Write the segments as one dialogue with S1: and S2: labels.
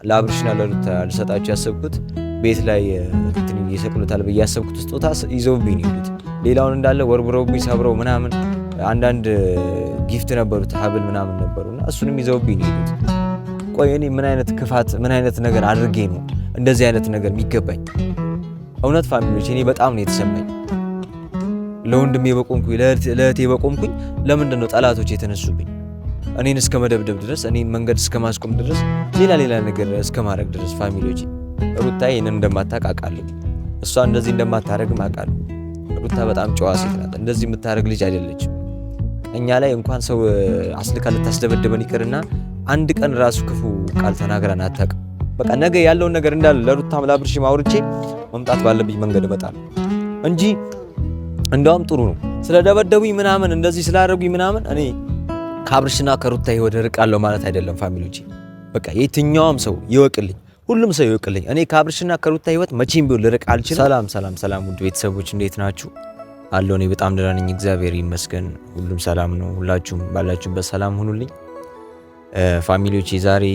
S1: ለአብርሽና ለሩታ ልሰጣቸው ያሰብኩት ቤት ላይ እንትን ይሰቅሉታል ብዬ ያሰብኩት ስጦታ ይዘውብኝ ነው የሄዱት። ሌላውን እንዳለ ወርውረውብኝ ሰብረው ምናምን አንዳንድ gift ነበሩት ሀብል ምናምን ነበሩና እሱንም ይዘውብኝ ነው የሄዱት። ቆይ እኔ ምን አይነት ክፋት ምን አይነት ነገር አድርጌ ነው እንደዚህ አይነት ነገር የሚገባኝ? እውነት family ዎች እኔ በጣም ነው የተሰማኝ። ለወንድሜ በቆምኩኝ ለእህቴ በቆምኩኝ ለምንድን ነው ጠላቶች የተነሱብኝ? እኔን እስከ መደብደብ ድረስ፣ እኔን መንገድ እስከ ማስቆም ድረስ፣ ሌላ ሌላ ነገር እስከ ማድረግ ድረስ። Family ዎች ሩታ ይህንን እንደማታውቅ አውቃለሁ። እሷ እንደዚህ እንደማታደርግም አውቃለሁ። ሩታ በጣም ጨዋ ሴት ናት። እንደዚህ የምታደርግ ልጅ አይደለችም። እኛ ላይ እንኳን ሰው አስልካ ልታስደበድበን ይቅርና አንድ ቀን ራሱ ክፉ ቃል ተናግራን አታውቅም። በቃ ነገ ያለውን ነገር እንዳለ ለሩታም ላብርሽም አውርቼ መምጣት ባለብኝ መንገድ እመጣለሁ እንጂ እንደውም ጥሩ ነው ስለደበደቡኝ ምናምን እንደዚህ ስላደረጉኝ ምናምን እኔ ከአብርሽና ከሩታ ህይወት እርቃለሁ ማለት አይደለም። Family ዎቼ በቃ የትኛውም ሰው ይወቅልኝ፣ ሁሉም ሰው ይወቅልኝ። እኔ ከአብርሽና ከሩታ ህይወት መቼም ቢሆን ልርቅ አልችልም። ሰላም ሰላም ሰላም፣ ውድ ቤተሰቦች እንዴት ናችሁ? አለሁ እኔ በጣም ደህና ነኝ፣ እግዚአብሔር ይመስገን። ሁሉም ሰላም ነው። ሁላችሁም ባላችሁበት ሰላም ሁኑልኝ። Family ዎቼ ዛሬ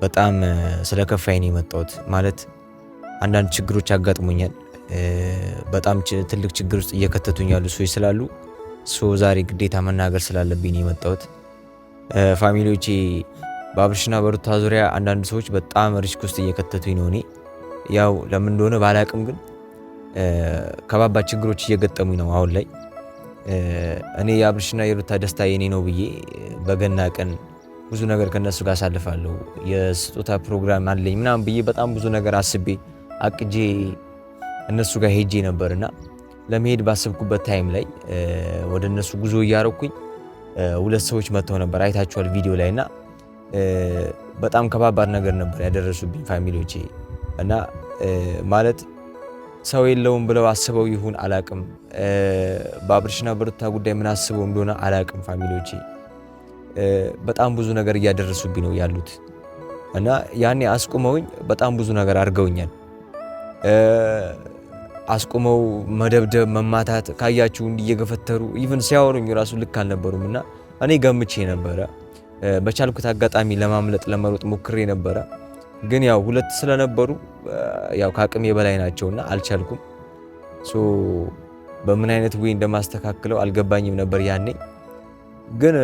S1: በጣም ስለከፋኝ ነው የመጣሁት። ማለት አንዳንድ ችግሮች አጋጥሞኛል። በጣም ትልቅ ችግር ውስጥ እየከተቱኝ ያሉ ሰዎች ስላሉ so ዛሬ ግዴታ መናገር ስላለብኝ ነው የመጣሁት። Family ዎቼ በአብርሽና በሩታ ዙሪያ አንዳንድ ሰዎች በጣም risk ውስጥ እየከተቱኝ ነው። እኔ ያው ለምን እንደሆነ ባላቅም ግን ከባባድ ችግሮች እየገጠሙኝ ነው አሁን ላይ። እኔ የአብርሽና የሩታ ደስታ የኔ ነው ብዬ በገና ቀን ብዙ ነገር ከነሱ ጋር አሳልፋለሁ፣ የስጦታ ፕሮግራም አለኝ ምናምን ብዬ በጣም ብዙ ነገር አስቤ አቅጄ እነሱ ጋር ሄጄ ነበርና ለመሄድ ባሰብኩበት time ላይ ወደ እነሱ ጉዞ እያረኩኝ ሁለት ሰዎች መጥተው ነበር፣ አይታችኋል ቪዲዮ ላይ። እና በጣም ከባባድ ነገር ነበር ያደረሱብኝ family ዎቼ። እና ማለት ሰው የለውም ብለው አስበው ይሁን አላቅም፣ በአብርሽና በሩታ ጉዳይ ምን አስበው እንደሆነ አላቅም። Family ዎቼ በጣም ብዙ ነገር እያደረሱብኝ ነው ያሉት እና ያኔ አስቁመውኝ በጣም ብዙ ነገር አድርገውኛል። አስቁመው መደብደብ፣ መማታት ካያችሁ እንዲህ እየገፈተሩ even ሲያወሩኝ ራሱ ልክ አልነበሩም እና እኔ ገምቼ ነበረ። በቻልኩት አጋጣሚ ለማምለጥ ለመሮጥ ሞክሬ ነበረ። ግን ያው ሁለት ስለነበሩ ያው ከአቅሜ በላይ ናቸውና አልቻልኩም። So በምን አይነት way እንደማስተካክለው አልገባኝም ነበር ያኔ። ግን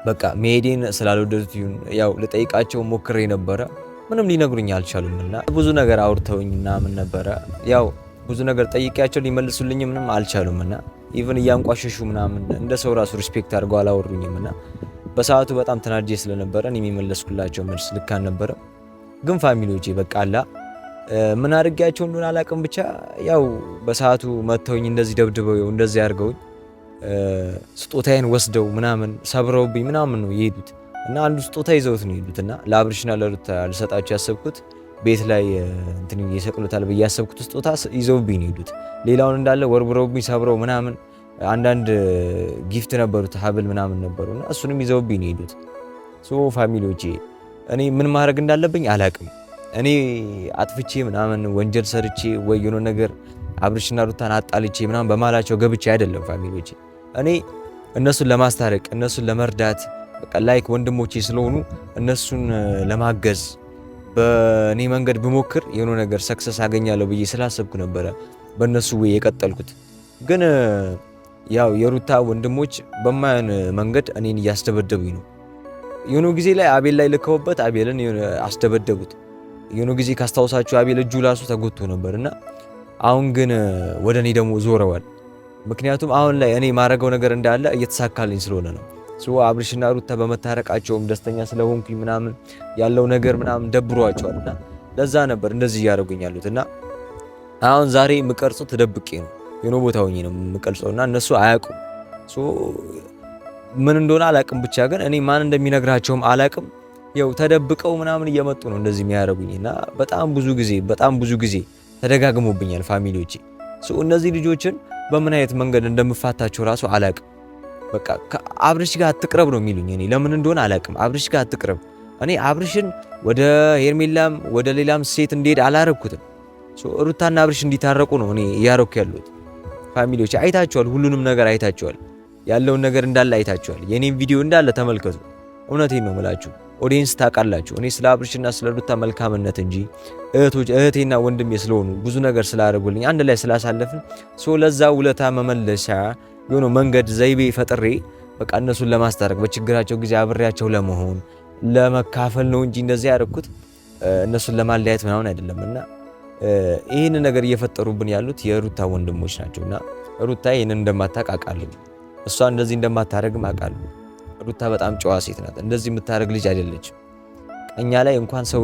S1: በቃ መሄዴን ስላልወደዱት ይሁን ያው ልጠይቃቸው ሞክሬ ነበረ። ምንም ሊነግሩኝ አልቻሉም እና ብዙ ነገር አውርተውኝ ምናምን ነበረ። ያው ብዙ ነገር ጠይቄያቸው ሊመልሱልኝ ምንም አልቻሉም እና even እያንቋሸሹ ምናምን እንደ ሰው ራሱ respect አድርገው አላወሩኝም እና በሰዓቱ በጣም ተናድጄ ስለነበረ እኔም የመለስኩላቸው መልስ ልክ አልነበረም። ግን family ዎቼ በቃ አላ ምን አድርጌያቸው እንደሆነ አላቅም። ብቻ ያው በሰዓቱ መተውኝ እንደዚህ ደብድበው እንደዚህ አድርገውኝ ስጦታዬን ወስደው ምናምን ሰብረውብኝ ምናምን ነው የሄዱት እና አንዱ ስጦታ ይዘውት ነው የሄዱት እና ለአብርሽና ለሩታ ልሰጣቸው ያሰብኩት ቤት ላይ እንትን ይሰቅሉታል ብዬ ያሰብኩት ስጦታ ይዘውብኝ ነው የሄዱት። ሌላውን እንዳለ ወርውረውብኝ ሰብረው ምናምን አንዳንድ gift ነበሩት ሀብል ምናምን ነበሩና እሱንም ይዘውብኝ ነው የሄዱት። So family ዎቼ እኔ ምን ማድረግ እንዳለብኝ አላቅም። እኔ አጥፍቼ ምናምን ወንጀል ሰርቼ ወይ የሆነ ነገር አብርሽና ሩታን አጣልቼ ምናምን በማላቸው ገብቼ አይደለም family ዎቼ። እኔ እነሱን ለማስታረቅ እነሱን ለመርዳት በቃ like ወንድሞቼ ስለሆኑ እነሱን ለማገዝ በእኔ መንገድ ብሞክር የሆነ ነገር success አገኛለሁ ብዬ ስላሰብኩ ነበረ በእነሱ way የቀጠልኩት። ግን ያው የሩታ ወንድሞች በማይሆን መንገድ እኔን እያስደበደቡኝ ነው። የሆነ ጊዜ ላይ አቤል ላይ ልከውበት አቤልን አስደበደቡት። የሆነ ጊዜ ካስታውሳችሁ አቤል እጁ ራሱ ተጎድቶ ነበር እና አሁን ግን ወደ እኔ ደግሞ ዞረዋል። ምክንያቱም አሁን ላይ እኔ ማድረገው ነገር እንዳለ እየተሳካልኝ ስለሆነ ነው። So አብርሽና ሩታ በመታረቃቸውም ደስተኛ ስለሆንኩኝ ምናምን ያለው ነገር ምናምን ደብሯቸዋል እና ለዛ ነበር እንደዚህ እያደረጉኝ ያሉት። እና አሁን ዛሬ የምቀርጸው ተደብቄ ነው፣ የሆነ ቦታ ሆኜ ነው የምቀርጸው እና እነሱ አያውቁም። So ምን እንደሆነ አላውቅም፣ ብቻ ግን እኔ ማን እንደሚነግራቸውም አላውቅም። ያው ተደብቀው ምናምን እየመጡ ነው እንደዚህ የሚያደርጉኝ እና በጣም ብዙ ጊዜ በጣም ብዙ ጊዜ ተደጋግሞብኛል family ዎቼ። So እነዚህ ልጆችን በምን አይነት መንገድ እንደምፋታቸው ራሱ አላውቅም። በቃ አብርሽ ጋር አትቅረብ ነው የሚሉኝ። እኔ ለምን እንደሆነ አላውቅም። አብርሽ ጋር አትቅረብ። እኔ አብርሽን ወደ ሄርሜላም ወደ ሌላም ሴት እንዲሄድ አላረኩትም። ሩታና አብርሽ እንዲታረቁ ነው እኔ እያረኩ ያለሁት። Family ዎች አይታችኋል፣ ሁሉንም ነገር አይታችኋል። ያለውን ነገር እንዳለ አይታችኋል። የኔን ቪዲዮ እንዳለ ተመልከቱ። እውነቴን ነው የምላችሁ። Audience ታውቃላችሁ፣ እኔ ስለ አብርሽና ስለ ሩታ መልካምነት እንጂ እህቶች እህቴና ወንድሜ ስለሆኑ ብዙ ነገር ስላደረጉልኝ አንድ ላይ ስላሳለፍን so ለዛ ውለታ መመለሻ የሆነ መንገድ ዘይቤ ፈጥሬ በቃ እነሱን ለማስታረቅ በችግራቸው ጊዜ አብሬያቸው ለመሆን ለመካፈል ነው እንጂ እንደዚህ ያደረኩት እነሱን ለማለያየት ምናምን አይደለም። እና ይህን ነገር እየፈጠሩብን ያሉት የሩታ ወንድሞች ናቸው። እና ሩታ ይህንን እንደማታውቅ አውቃለሁ። እሷ እንደዚህ እንደማታደርግም አውቃለሁ። ሩታ በጣም ጨዋ ሴት ናት። እንደዚህ የምታደርግ ልጅ አይደለችም። እኛ ላይ እንኳን ሰው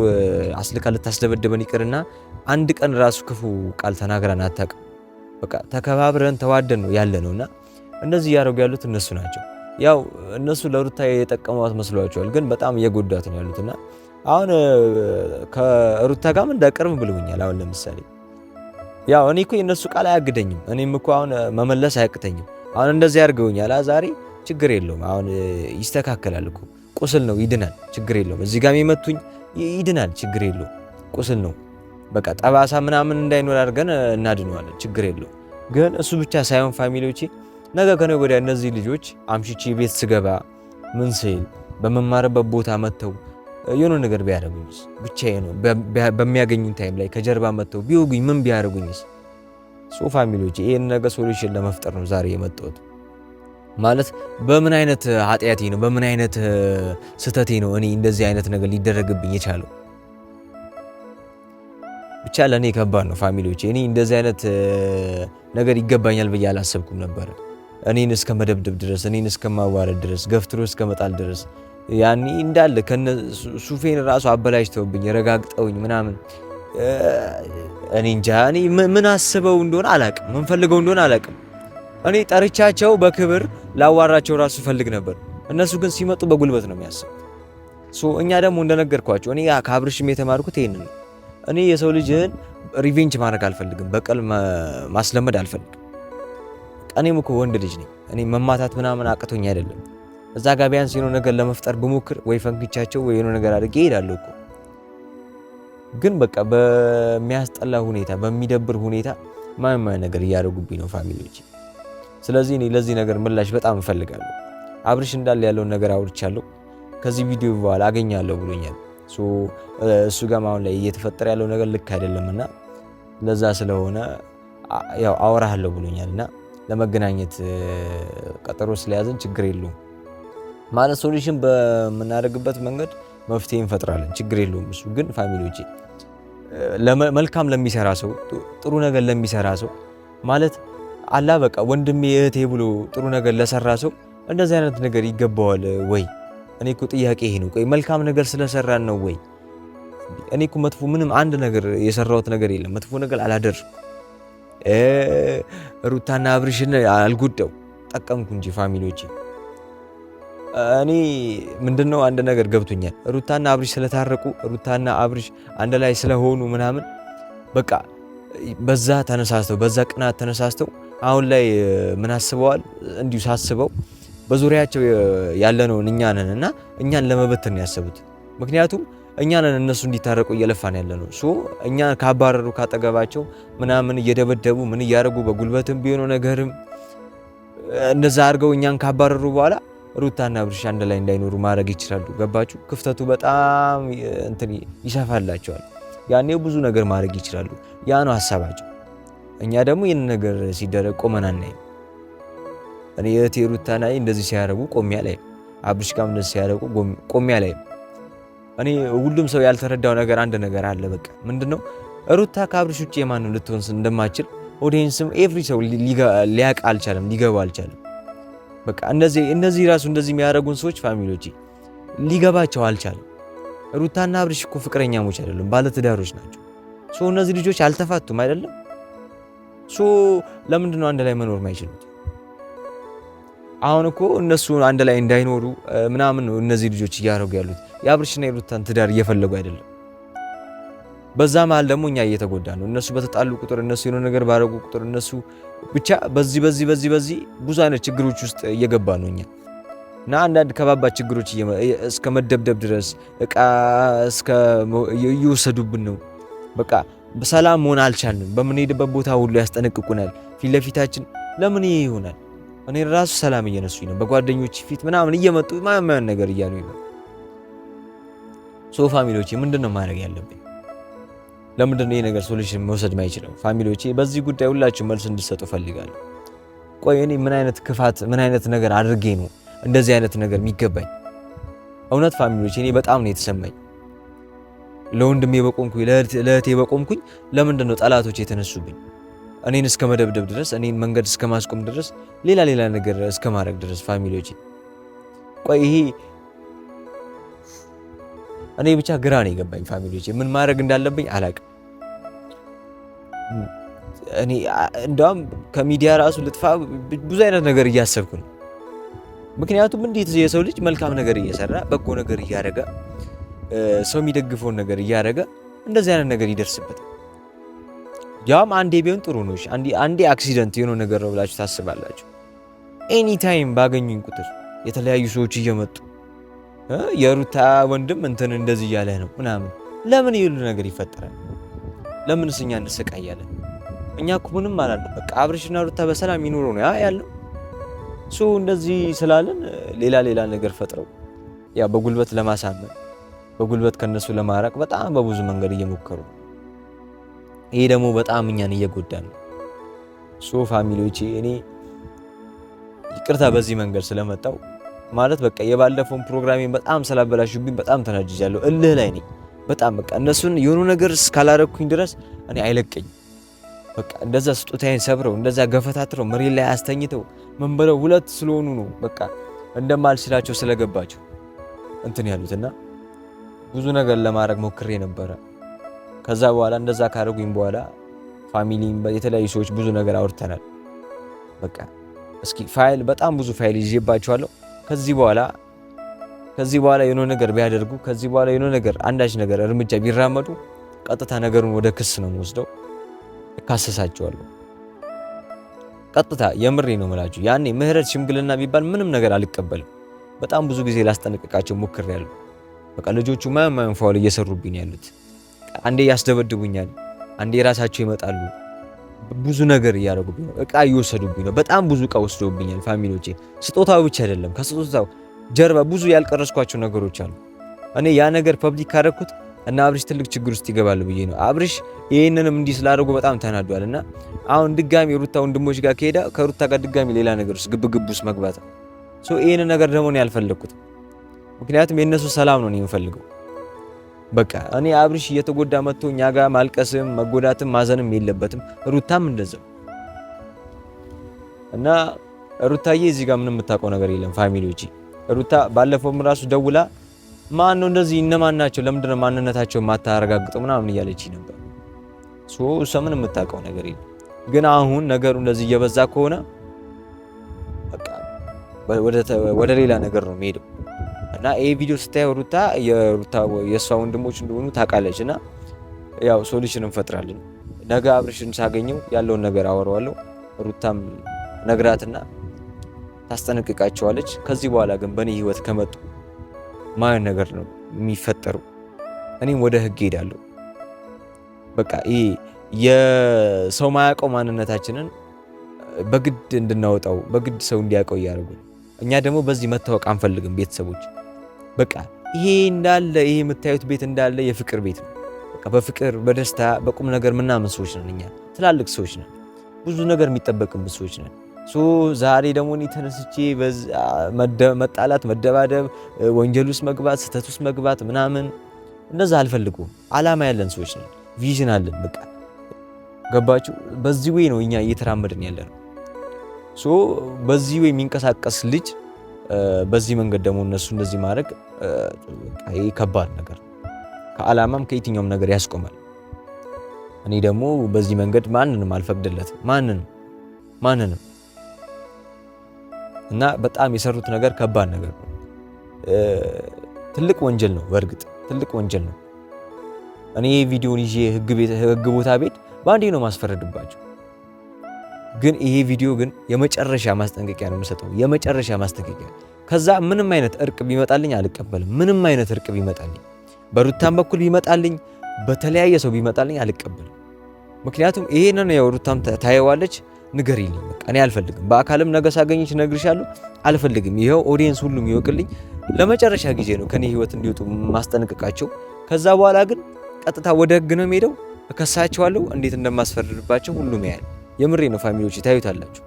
S1: አስልካ ልታስደበድበን ይቅርና አንድ ቀን ራሱ ክፉ ቃል ተናግረን አታውቅም። በቃ ተከባብረን ተዋደን ነው ያለ ነውና እንደዚህ እያደረጉ ያሉት እነሱ ናቸው። ያው እነሱ ለሩታ የጠቀሟት መስሏቸዋል፣ ግን በጣም እየጎዷት ነው ያሉትና አሁን ከሩታ ጋርም እንዳቀርብ ብለውኛል። አሁን ለምሳሌ ያው እኔ እኮ የእነሱ ቃል አያግደኝም። እኔም እኮ አሁን መመለስ አያቅተኝም። አሁን እንደዚህ አድርገውኛል ዛሬ ችግር የለውም። አሁን ይስተካከላል እኮ ቁስል ነው ይድናል፣ ችግር የለውም። እዚህ ጋር የመቱኝ ይድናል፣ ችግር የለውም። ቁስል ነው በቃ ጠባሳ ምናምን እንዳይኖር አድርገን እናድነዋለን፣ ችግር የለውም። ግን እሱ ብቻ ሳይሆን family ዎቼ ነገ ከነገ ወዲያ እነዚህ ልጆች አምሽቼ ቤት ስገባ ምን ስል በመማርበት ቦታ መጥተው የሆነ ነገር ቢያደርጉኝስ? ብቻዬ ነው በሚያገኙኝ time ላይ ከጀርባ መጥተው ቢወጉኝ ምን ቢያደርጉኝስ? So family ዎች ይሄን ነገር solution ለመፍጠር ነው ዛሬ የመጣሁት። ማለት በምን አይነት ኃጢአቴ ነው በምን አይነት ስህተቴ ነው እኔ እንደዚህ አይነት ነገር ሊደረግብኝ የቻለው? ብቻ ለእኔ ከባድ ነው family ዎች። እኔ እንደዚህ አይነት ነገር ይገባኛል ብዬ አላሰብኩም ነበረ። እኔን እስከ መደብደብ ድረስ፣ እኔን እስከ ማዋረድ ድረስ፣ ገፍትሮ እስከ መጣል ድረስ ያኔ እንዳለ ከነ ሱፌን ራሱ አበላሽተውብኝ ረጋግጠውኝ ምናምን እኔ እንጃ እኔ ምን አስበው እንደሆነ አላቅም፣ ምን ፈልገው እንደሆነ አላቅም። እኔ ጠርቻቸው በክብር ላዋራቸው ራሱ ፈልግ ነበር። እነሱ ግን ሲመጡ በጉልበት ነው የሚያስቡት። So እኛ ደግሞ እንደነገርኳቸው እኔ ከአብርሽም የተማርኩት ይሄንን ነው። እኔ የሰው ልጅን revenge ማድረግ አልፈልግም፣ በቀል ማስለመድ አልፈልግም። እኔም እኮ ወንድ ልጅ ነኝ። እኔ መማታት ምናምን አቅቶኝ አይደለም። እዛ ጋር ቢያንስ የሆነ ነገር ለመፍጠር ብሞክር ወይ ፈንክቻቸው ወይ የሆነ ነገር አድርጌ እሄዳለሁ እኮ። ግን በቃ በሚያስጠላ ሁኔታ በሚደብር ሁኔታ ማን ነገር እያደረጉብኝ ነው family ዎች። ስለዚህ እኔ ለዚህ ነገር ምላሽ በጣም እፈልጋለሁ። አብርሽ እንዳለ ያለውን ነገር አውርቻለሁ። ከዚህ ቪዲዮ በኋላ አገኛለሁ ብሎኛል። So እሱ ጋር አሁን ላይ እየተፈጠረ ያለው ነገር ልክ አይደለምና ለዛ ስለሆነ ያው አወራለሁ ብሎኛልና ለመገናኘት ቀጠሮ ስለያዘን ችግር የለውም ማለት solution በምናደርግበት መንገድ መፍትሄ እንፈጥራለን። ችግር የለውም። እሱ ግን family ዎቼ መልካም ለሚሰራ ሰው ጥሩ ነገር ለሚሰራ ሰው ማለት አላ በቃ ወንድሜ እህቴ ብሎ ጥሩ ነገር ለሰራ ሰው እንደዚህ አይነት ነገር ይገባዋል ወይ? እኔ እኮ ጥያቄ ይሄ ነው። ቆይ መልካም ነገር ስለሰራን ነው ወይ? እኔ እኮ መጥፎ ምንም አንድ ነገር የሰራሁት ነገር የለም። መጥፎ ነገር አላደርኩም። ሩታና አብርሽን አልጎዳው፣ ጠቀምኩ እንጂ family ዎቼ። እኔ ምንድነው አንድ ነገር ገብቶኛል። ሩታና አብርሽ ስለታረቁ ሩታና አብርሽ አንድ ላይ ስለሆኑ ምናምን በቃ በዛ ተነሳስተው በዛ ቅናት ተነሳስተው አሁን ላይ ምን አስበዋል? እንዲሁ ሳስበው በዙሪያቸው ያለነውን እኛ ነን እና እኛን ለመበተን ነው ያሰቡት። ምክንያቱም እኛ ነን እነሱ እንዲታረቁ እየለፋን ያለነው። So እኛ ካባረሩ ካጠገባቸው ምናምን እየደበደቡ ምን እያደረጉ በጉልበትም ቢሆን ነገርም እንደዛ አድርገው እኛን ካባረሩ በኋላ ሩታና አብርሽ አንድ ላይ እንዳይኖሩ ማድረግ ይችላሉ። ገባችሁ? ክፍተቱ በጣም እንትን ይሰፋላቸዋል። ያኔ ብዙ ነገር ማድረግ ይችላሉ። ያ ነው ሀሳባቸው። እኛ ደግሞ ይህን ነገር ሲደረግ ቆመን አናይም። እኔ እህቴ ሩታና እንደዚህ ሲያደርጉ ቆሜ አላይም። አብርሽ ጋርም እንደዚህ ሲያደርጉ ቆሜ አላይም። እኔ ሁሉም ሰው ያልተረዳው ነገር አንድ ነገር አለ። በቃ ምንድነው ሩታ ከአብርሽ ውጭ የማንም ልትሆን እንደማችል audience ም every ሰው ሊያቅ አልቻለም፣ ሊገባ አልቻለም። በቃ እነዚህ ራሱ እንደዚህ የሚያደርጉን ሰዎች family ዎች ሊገባቸው አልቻለም። ሩታና አብርሽ እኮ ፍቅረኛሞች አይደሉም፣ ባለትዳሮች ናቸው። So እነዚህ ልጆች አልተፋቱም አይደለም። So ለምንድን ነው አንድ ላይ መኖር ማይችሉት? አሁን እኮ እነሱ አንድ ላይ እንዳይኖሩ ምናምን ነው እነዚህ ልጆች እያደረጉ ያሉት። የአብርሽና የሩታን ትዳር እየፈለጉ አይደለም። በዛ መሀል ደግሞ እኛ እየተጎዳ ነው። እነሱ በተጣሉ ቁጥር፣ እነሱ የሆነ ነገር ባደረጉ ቁጥር፣ እነሱ ብቻ በዚህ በዚህ በዚህ በዚህ ብዙ አይነት ችግሮች ውስጥ እየገባ ነው እኛ እና አንዳንድ ከባባድ ችግሮች እስከ መደብደብ ድረስ እቃ እስከ እየወሰዱብን ነው። በቃ ሰላም መሆን አልቻልንም። በምንሄድበት ቦታ ሁሉ ያስጠነቅቁናል ፊት ለፊታችን። ለምን ይሄ ይሆናል? እኔ ራሱ ሰላም እየነሱኝ ነው። በጓደኞች ፊት ምናምን እየመጡ ማማያን ነገር እያሉ ነው። So family ዎቼ ምንድን ነው ማድረግ ያለብኝ? ለምንድን ነው ይሄ ነገር solution መውሰድ ማይችለው? Family ዎቼ በዚህ ጉዳይ ሁላችሁ መልስ እንድሰጡ ፈልጋለሁ። ቆይ እኔ ምን አይነት ክፋት ምን አይነት ነገር አድርጌ ነው እንደዚህ አይነት ነገር የሚገባኝ? እውነት family ዎቼ እኔ በጣም ነው የተሰማኝ። ለወንድሜ በቆምኩኝ፣ ለእህቴ በቆምኩኝ፣ ለምንድን ነው ጠላቶች የተነሱብኝ? እኔን እስከ መደብደብ ድረስ፣ እኔን መንገድ እስከ ማስቆም ድረስ፣ ሌላ ሌላ ነገር እስከ ማድረግ ድረስ family ዎቼ። ቆይ ይሄ እኔ ብቻ ግራ ነው የገባኝ family ዎቼ፣ ምን ማድረግ እንዳለብኝ አላቅም። እኔ እንደውም ከሚዲያ ራሱ ልጥፋ ብዙ አይነት ነገር እያሰብኩ ነው። ምክንያቱም እንዴት የሰው ልጅ መልካም ነገር እየሰራ፣ በጎ ነገር እያደረገ፣ ሰው የሚደግፈውን ነገር እያደረገ እንደዚህ አይነት ነገር ይደርስበታል? ያም አንዴ ቢሆን ጥሩ ነው። አንዴ accident የሆነ ነገር ነው ብላችሁ ታስባላችሁ። Anytime ባገኙኝ ቁጥር የተለያዩ ሰዎች እየመጡ የሩታ ወንድም እንትን እንደዚህ እያለ ነው ምናምን፣ ለምን ይሉ ነገር ይፈጠራል? ለምንስ እኛ እንሰቃያለን? እኛ እኮ ምንም አላልንም። በቃ አብርሽና ሩታ በሰላም ይኑሩ ነው ያለው። So እንደዚህ ስላለን ሌላ ሌላ ነገር ፈጥረው ያ በጉልበት ለማሳመን፣ በጉልበት ከነሱ ለማራቅ በጣም በብዙ መንገድ እየሞከሩ ነው። ይሄ ደግሞ በጣም እኛን እየጎዳ ነው። So family ዎቼ እኔ ይቅርታ በዚህ መንገድ ስለመጣው፣ ማለት በቃ የባለፈውን ፕሮግራሜን በጣም ስላበላሹብኝ በጣም ተናድጃለሁ። እልህ ላይ ነኝ። በጣም በቃ እነሱን የሆኑ ነገር እስካላረኩኝ ድረስ እኔ አይለቀኝም። በቃ እንደዛ ስጦታዬን ሰብረው፣ እንደዛ ገፈታትረው፣ መሬት ላይ አስተኝተው ምን ብለው፣ ሁለት ስለሆኑ ነው፣ በቃ እንደማልችላቸው ስለገባቸው እንትን ያሉትና ብዙ ነገር ለማድረግ ሞክሬ ነበረ። ከዛ በኋላ እንደዛ ካደረጉኝ በኋላ family፣ የተለያዩ ሰዎች ብዙ ነገር አውርተናል። በቃ እስኪ ፋይል፣ በጣም ብዙ ፋይል ይዤባቸዋለሁ። ከዚህ በኋላ የሆነ ነገር ቢያደርጉ፣ ከዚህ በኋላ የሆነ ነገር አንዳች ነገር እርምጃ ቢራመዱ ቀጥታ ነገሩን ወደ ክስ ነው የምወስደው፣ እካሰሳቸዋለሁ። ቀጥታ የምሬ ነው የምላችሁ። ያኔ ምህረት ሽምግልና ቢባል ምንም ነገር አልቀበልም። በጣም ብዙ ጊዜ ላስጠነቅቃቸው ሞክሬያለሁ። በቃ ልጆቹ ማየን ማየን foul እየሰሩብኝ ያሉት፣ አንዴ ያስደበድቡኛል፣ አንዴ ራሳቸው ይመጣሉ። ብዙ ነገር እያደረጉብኝ ነው። እቃ እየወሰዱብኝ ነው። በጣም ብዙ እቃ ወስደውብኛል family ዎቼ። ስጦታው ብቻ አይደለም፣ ከስጦታው ጀርባ ብዙ ያልቀረጽኳቸው ነገሮች አሉ። እኔ ያ ነገር public ካደረኩት እና አብርሽ ትልቅ ችግር ውስጥ ይገባል ብዬ ነው። አብርሽ ይህንንም እንዲህ ስላደረጉ በጣም ተናዷል። እና አሁን ድጋሚ ሩታ ወንድሞች ጋር ከሄደ ከሩታ ጋር ድጋሚ ሌላ ነገር ውስጥ ግብ ግብ ውስጥ መግባት ነው። So ይህንን ነገር ደግሞ እኔ አልፈለግኩትም። ምክንያቱም የእነሱ ሰላም ነው እኔ የምፈልገው። በቃ እኔ አብርሽ እየተጎዳ መጥቶ እኛ ጋር ማልቀስም መጎዳትም ማዘንም የለበትም። ሩታም እንደዛው። እና ሩታዬ እዚህ ጋር ምንም የምታውቀው ነገር የለም family ዎቼ። ሩታ ባለፈውም ራሱ ደውላ ማን ነው እንደዚህ፣ እነማን ናቸው፣ ለምንድን ነው ማንነታቸው የማታረጋግጠው ምናምን እያለች ነበር። So እሷ ምንም የምታውቀው ነገር የለም። ግን አሁን ነገሩ እንደዚህ እየበዛ ከሆነ በቃ ወደ ሌላ ነገር ነው የሚሄደው። እና ይሄ ቪዲዮ ስታየው ሩታ የሩታ የእሷ ወንድሞች እንደሆኑ ታውቃለች። እና ያው solution እንፈጥራለን። ነገ አብርሽን ሳገኘው ያለውን ነገር አወራዋለሁ። ሩታም ነግራትና ታስጠነቅቃቸዋለች። ከዚህ በኋላ ግን በእኔ ህይወት ከመጡ ማየን ነገር ነው የሚፈጠሩ። እኔም ወደ ህግ ሄዳለሁ። በቃ ይሄ የሰው ማያውቀው ማንነታችንን በግድ እንድናወጣው፣ በግድ ሰው እንዲያውቀው እያደረጉ ነው። እኛ ደግሞ በዚህ መታወቅ አንፈልግም። ቤተሰቦች፣ በቃ ይሄ እንዳለ፣ ይሄ የምታዩት ቤት እንዳለ የፍቅር ቤት ነው። በቃ በፍቅር፣ በደስታ፣ በቁም ነገር ምናምን ሰዎች ነን። እኛ ትላልቅ ሰዎች ነን። ብዙ ነገር የሚጠበቅብን ሰዎች ነን። So ዛሬ ደግሞ እኔ ተነስቼ መጣላት፣ መደባደብ፣ ወንጀል ውስጥ መግባት፣ ስህተት ውስጥ መግባት ምናምን እንደዛ አልፈልጉም። አላማ ያለን ሰዎች ነን። Vision አለን። በቃ ገባችሁ? በዚህ way ነው እኛ እየተራመድን ያለ ነው። So በዚህ way የሚንቀሳቀስ ልጅ በዚህ መንገድ ደግሞ እነሱ እንደዚህ ማድረግ ይሄ ከባድ ነገር ነው። ከአላማም ከየትኛውም ነገር ያስቆማል። እኔ ደግሞ በዚህ መንገድ ማንንም አልፈቅድለትም። ማንንም ማንንም። እና በጣም የሰሩት ነገር ከባድ ነገር ነው። ትልቅ ወንጀል ነው። በእርግጥ ትልቅ ወንጀል ነው። እኔ ቪዲዮን ይዤ ህግ ቤት፣ ህግ ቦታ ቤት በአንዴ ነው ማስፈረድባቸው። ግን ይሄ ቪዲዮ ግን የመጨረሻ ማስጠንቀቂያ ነው የምሰጠው፣ የመጨረሻ ማስጠንቀቂያ። ከዛ ምንም አይነት እርቅ ቢመጣልኝ አልቀበልም። ምንም አይነት እርቅ ቢመጣልኝ፣ በሩታም በኩል ቢመጣልኝ፣ በተለያየ ሰው ቢመጣልኝ አልቀበልም። ምክንያቱም ይሄንን ያው ሩታም ታየዋለች፣ ንገሪልኝ። በቃ እኔ አልፈልግም። በአካልም ነገ ሳገኝሽ እነግርሻለሁ። አልፈልግም። ይኸው audience ሁሉም ይወቅልኝ። ለመጨረሻ ጊዜ ነው ከኔ ህይወት እንዲወጡ ማስጠንቀቃቸው። ከዛ በኋላ ግን ቀጥታ ወደ ህግ ነው የሚሄደው። እከሳቸዋለሁ። እንዴት እንደማስፈርድባቸው ሁሉም ያያል። የምሬ ነው family ዎች ታዩታላችሁ።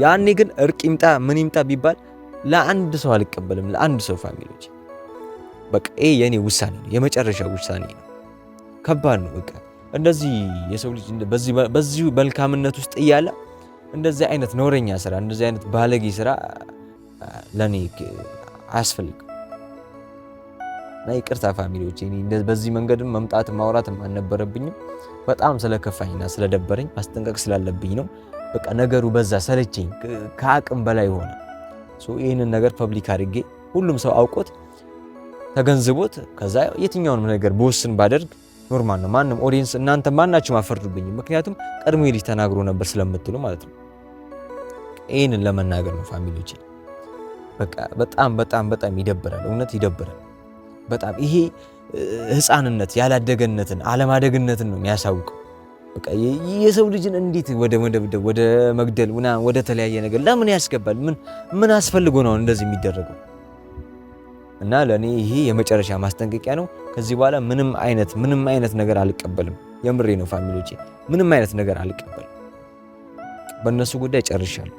S1: ያኔ ግን እርቅ ይምጣ ምን ይምጣ ቢባል ለአንድ ሰው አልቀበልም። ለአንድ ሰው family ዎች፣ በቃ ይሄ የኔ ውሳኔ ነው፣ የመጨረሻ ውሳኔ ነው። ከባድ ነው። በቃ እንደዚህ የሰው ልጅ በዚህ መልካምነት ውስጥ እያለ እንደዚህ አይነት ነውረኛ ስራ፣ እንደዚህ አይነት ባለጌ ስራ ለኔ አያስፈልግም። እና ይቅርታ family ዎች፣ በዚህ መንገድም መምጣት ማውራትም አልነበረብኝም። በጣም ስለከፋኝና ስለደበረኝ ማስጠንቀቅ ስላለብኝ ነው። በቃ ነገሩ በዛ፣ ሰለቸኝ፣ ከአቅም በላይ ሆነ። ይህንን ነገር public አድርጌ ሁሉም ሰው አውቆት ተገንዝቦት ከዛ የትኛውንም ነገር ብወስን ባደርግ normal ነው። ማንም audience እናንተ ማናችሁም አፈርዱብኝም። ምክንያቱም ቀድሞ የልጅ ተናግሮ ነበር ስለምትሉ ማለት ነው። ይህንን ለመናገር ነው family ዎች። በቃ በጣም በጣም በጣም ይደብራል። እውነት ይደብራል በጣም። ይሄ ህፃንነት ያላደገነትን አለማደግነትን ነው የሚያሳውቀው። በቃ የሰው ልጅን እንዴት ወደ መደብደብ፣ ወደ መግደል፣ ወደ ተለያየ ነገር ለምን ያስገባል? ምን ምን አስፈልጎ ነው እንደዚህ የሚደረገው? እና ለእኔ ይሄ የመጨረሻ ማስጠንቀቂያ ነው። ከዚህ በኋላ ምንም አይነት ነገር አልቀበልም። የምሬ ነው family ዎቼ፣ ምንም አይነት ነገር አልቀበልም። በእነሱ ጉዳይ ጨርሻለሁ።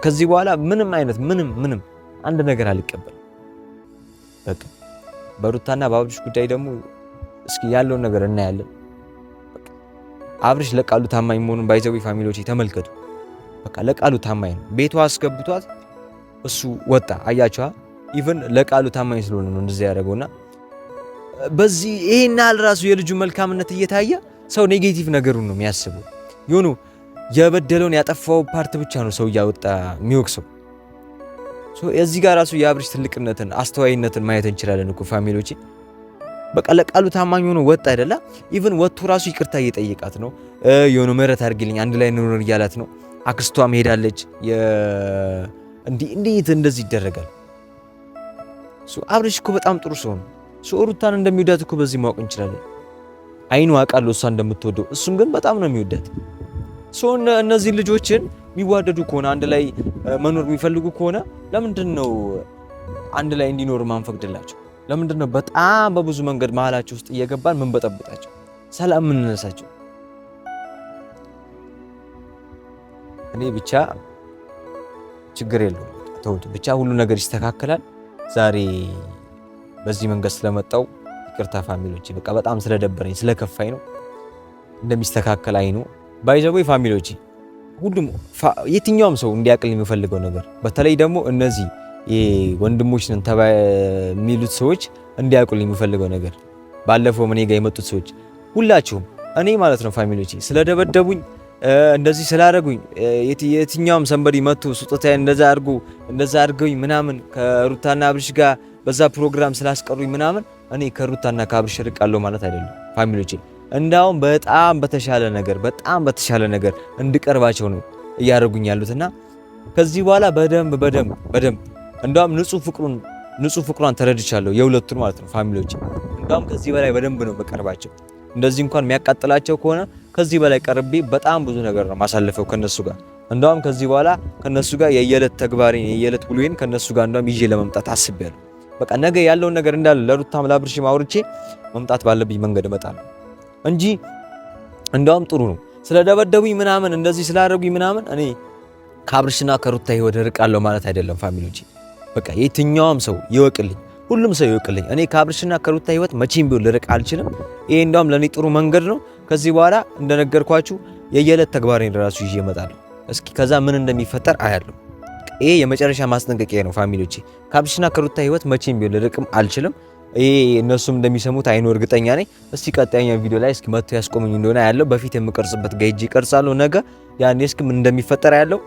S1: ከዚህ በኋላ ምንም አይነት ምንም ምንም አንድ ነገር አልቀበልም። በቃ በሩታና በአብርሽ ጉዳይ ደግሞ እስኪ ያለውን ነገር እናያለን። አብርሽ ለቃሉ ታማኝ መሆኑን by the way family ዎቼ ተመልከቱ። በቃ ለቃሉ ታማኝ ነው። ቤቷ አስገብቷት እሱ ወጣ። አያችኋ? Even ለቃሉ ታማኝ ስለሆነ ነው እንደዚህ ያደረገውና በዚህ ይሄን ያህል ራሱ የልጁ መልካምነት እየታየ ሰው negative ነገሩን ነው የሚያስበው። የሆኑ የበደለውን ያጠፋው part ብቻ ነው ሰው እያወጣ የሚወቅሰው። እዚህ ጋር ራሱ የአብርሽ ትልቅነትን አስተዋይነትን ማየት እንችላለን እኮ family ዎቼ። በቃ ለቃሉ ታማኝ ሆኖ ወጣ አይደለ? Even ወጥቶ ራሱ ይቅርታ እየጠየቃት ነው። የሆነ ምህረት አድርጊልኝ አንድ ላይ እንኖር እያላት ነው። አክስቷም ሄዳለች። እንዴት እንደዚህ ይደረጋል? አብርሽ እኮ በጣም ጥሩ ሰው ነው። ሩታን እንደሚወዳት እኮ በዚህ ማወቅ እንችላለን። አይኑ አውቃለሁ እሷ እንደምትወደው፣ እሱም ግን በጣም ነው የሚወዳት። እነዚህ ልጆችን የሚዋደዱ ከሆነ፣ አንድ ላይ መኖር የሚፈልጉ ከሆነ ለምንድን ነው አንድ ላይ እንዲኖሩ ማንፈቅድላቸው? ለምንድን ነው በጣም በብዙ መንገድ መሀላቸው ውስጥ እየገባን ምንበጠብጣቸው፣ ሰላም ምንነሳቸው? እኔ ብቻ ችግር የለውም፣ ተውት ብቻ ሁሉ ነገር ይስተካከላል። ዛሬ በዚህ መንገድ ስለመጣው ይቅርታ family ዎች፣ በቃ በጣም ስለደበረኝ ስለከፋኝ ነው። እንደሚስተካከል I know። By the way family ዎች፣ ሁሉም የትኛውም ሰው እንዲያቅል የሚፈልገው ነገር፣ በተለይ ደግሞ እነዚህ ወንድሞች ነን የሚሉት ሰዎች እንዲያውቁልኝ የሚፈልገው ነገር፣ ባለፈው እኔ ጋር የመጡት ሰዎች ሁላችሁም እኔ ማለት ነው family ዎች፣ ስለደበደቡኝ፣ እንደዚህ ስላደረጉኝ፣ የትኛውም somebody መጥቶ ስጦታዬን እንደዛ አድርጎ እንደዛ አድርገውኝ ምናምን ከሩታና አብርሽ ጋር በዛ ፕሮግራም ስላስቀሩኝ ምናምን እኔ ከሩታና ከአብርሽ ርቃለሁ ማለት አይደለም family ዎቼ። እንዳውም በጣም በተሻለ ነገር፣ በጣም በተሻለ ነገር እንድቀርባቸው ነው እያደረጉኝ ያሉትና ከዚህ በኋላ በደንብ በደንብ በደንብ እንዳውም ንጹህ ፍቅሯን ተረድቻለሁ የሁለቱን ማለት ነው family ዎች። እንዳውም ከዚህ በላይ በደንብ ነው በቀርባቸው። እንደዚህ እንኳን የሚያቃጥላቸው ከሆነ ከዚህ በላይ ቀርቤ በጣም ብዙ ነገር ነው ማሳለፈው ከነሱ ጋር። እንዳውም ከዚህ በኋላ ከነሱ ጋር የየዕለት ተግባሬን፣ የየዕለት ውሎዬን ከነሱ ጋር እንዳውም ይዤ ለመምጣት አስቤያለሁ። በቃ ነገ ያለውን ነገር እንዳለ ለሩታም ላብርሽም አውርቼ መምጣት ባለብኝ መንገድ እመጣለሁ እንጂ እንዳውም ጥሩ ነው። ስለደበደቡኝ ምናምን፣ እንደዚህ ስላደረጉኝ ምናምን እኔ ከአብርሽና ከሩታ ህይወት እርቃለሁ ማለት አይደለም family ዎቼ። በቃ የትኛውም ሰው ይወቅልኝ፣ ሁሉም ሰው ይወቅልኝ። እኔ ከአብርሽና ከሩታ ህይወት መቼም ቢሆን ልርቅ አልችልም። ይሄ እንዳውም ለእኔ ጥሩ መንገድ ነው። ከዚህ በኋላ እንደነገርኳችሁ የየዕለት ተግባሬን ራሱ ይዤ እመጣለሁ። እስኪ ከዛ ምን እንደሚፈጠር አያለሁ። ይሄ የመጨረሻ ማስጠንቀቂያ ነው family ዎቼ። ከአብርሽና ከሩታ ህይወት መቼም ቢሆን ልርቅም አልችልም። ይሄ እነሱም እንደሚሰሙት I know እርግጠኛ ነኝ። እስቲ ቀጣይኛ ቪዲዮ ላይ እስኪ መጥቶ ያስቆመኝ እንደሆነ ያለው በፊት የምቀርጽበት ጋር ሄጄ እቀርጻለሁ ነገ። ያኔ እስኪ ምን እንደሚፈጠር ያለው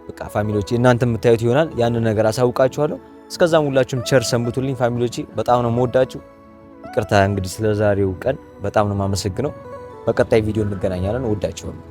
S1: በቃ family ዎቼ እናንተ የምታዩት ይሆናል። ያንን ነገር አሳውቃችኋለሁ። እስከዛም ሁላችሁም ቸር ሰንብቱልኝ family ዎቼ። በጣም ነው የምወዳችሁ። ይቅርታ እንግዲህ ስለዛሬው ቀን በጣም ነው የማመሰግነው። በቀጣይ ቪዲዮ እንገናኛለን። እወዳችኋለሁ።